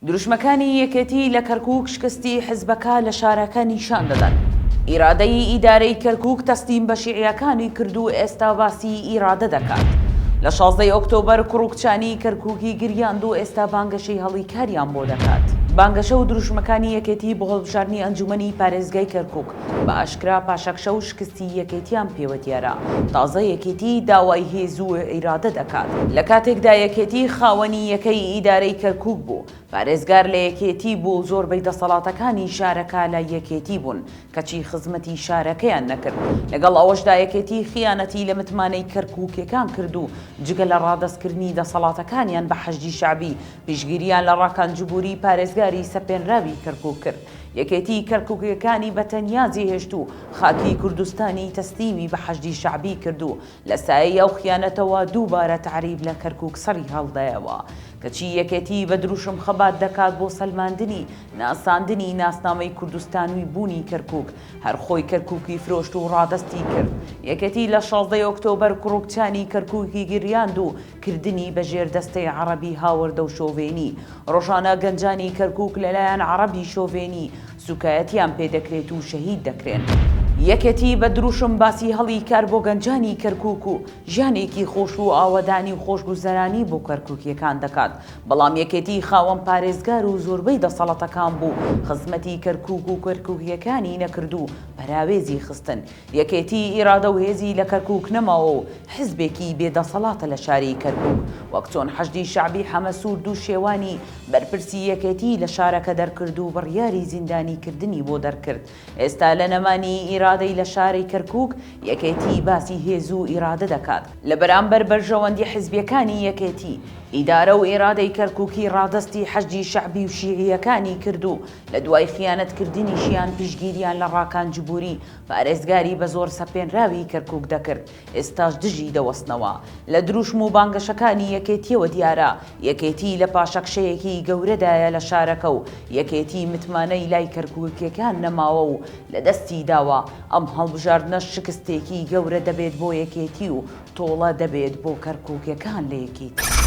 دروشمەکانی یەکێتی لە کەرکوک شکستی حزبەکە لە شارەکە نیشان دەدەن. ئیرادەی ئیدارەی کەرکوک تەسلیم بە شیعیەکانی کرد و ئێستا باسی ئیرادە دەکات. لە شازدەی ئۆکتۆبەر کوڕ و کچانی کەرکوکی گریاند و ئێستا بانگەشەی هەڵی کاریان بۆ دەکات. بانگەشە و دروشمەکانی یەکێتی بۆ هەڵبژاردنی ئەنجومەنی پارێزگای کەرکوک بە ئاشکرا پاشەکشە و شکستی یەکێتیان پێوە دیارە. تازە یەکێتی داوای هێز و ئیرادە دەکات. لە کاتێکدا یەکێتی خاوەنی یەکەی ئیدارەی کەرکوک بوو، پارێزگار لە یەکێتی بوو و زۆربەی دەسەڵاتەکانی شارەکە لای یەکێتی بوون، کەچی خزمەتی شارەکەیان نەکرد. لەگەڵ ئەوەشدا یەکێتی خیانەتی لە متمانەی کەرکوکیەکان کرد و جگە لە ڕادەستکردنی دەسەڵاتەکانیان بە حەشدی شەعبی، پشتگیریان لە ڕاکان جبوری پارێزگاری سەپێنراوی کەرکوک کرد. یەکێتی کەرکوکیەکانی بە تەنیا جێهێشت و خاکی کوردستانی تەسلیمی بە حەشدی شەعبی کرد و لە سایەی ئەو خیانەتەوە دووبارە تەعریب لە کەرکوک سەری هەڵدایەوە. کەچی یەکێتی بە دروشم خەبات دەکات بۆ سەلماندنی ناساندنی ناسنامەی کوردستانوی بوونی کەرکوک، هەر خۆی کەرکوکی فرۆشت و ڕادەستی کرد. یەکێتی لە شازدەی ئۆکتۆبەر کوڕ و کچانی کەرکوکی گریاند و کردنی بە ژێر دەستەی عەڕەبی هاوردە و شۆڤێنی. ڕۆژانە گەنجانی کەرکوک لەلایەن عەڕەبی شۆڤێنی سوکایەتیان پێ دەکرێت و شەهید دەکرێن. یەکێتی بە دروشم باسی هەڵی کار بۆ گەنجانی کەرکوک و ژیانێکی خۆش و ئاوەدانی و خۆشگوزەرانی بۆ کەرکوکیەکان دەکات، بەڵام یەکێتی خاوەن پارێزگار و زۆربەی دەسەڵەتەکان بوو خزمەتی کەرکوک و کەرکوکیەکانی نەکرد و پەراوێزی خستن. یەکێتی ئیرادە و هێزی لە کەرکوک نەماوە و حزبێکی بێ دەسەڵاتە لە شاری کەرکوک، وەک چۆن حەشدی شەعبی حەمەسوور دووشێوانی بەرپرسی یەکێتی لە شارەکە دەرکرد و بڕیاری زیندانی کردنی بۆ دەرکرد، ئێستا لە نەمانی ئیرادەی لە شاری کەرکوک یەکێتی باسی هێز و ئیرادە دەکات. لە بەرامبەر بەرژەوەندی حزبیەکانی یەکێتی، ئیدارە و ئیرادەی کەرکوکی ڕادەستی حەشدی شەعبی و شیعیەکانی کرد و لە دوای خیانەت کردنیشیان پشتگیریان لە ڕاکان جبوری پارێزگاری بە زۆر سەپێنراوی کەرکوک دەکرد، ئێستاش دژی دەوەستنەوە. لە دروشم و بانگەشەکانی یەکێتیەوە دیارە یەکێتی لە پاشەکشەیەکی گەورەدایە لە شارەکە و یەکێتی متمانەی لای کەرکوکیەکان نەماوە و لە دەستی داوە، ئەم هەڵبژاردنەش شکستێکی گەورە دەبێت بۆ یەکێتی و تۆڵە دەبێت بۆ کەرکوکیەکان لە یەکێتی.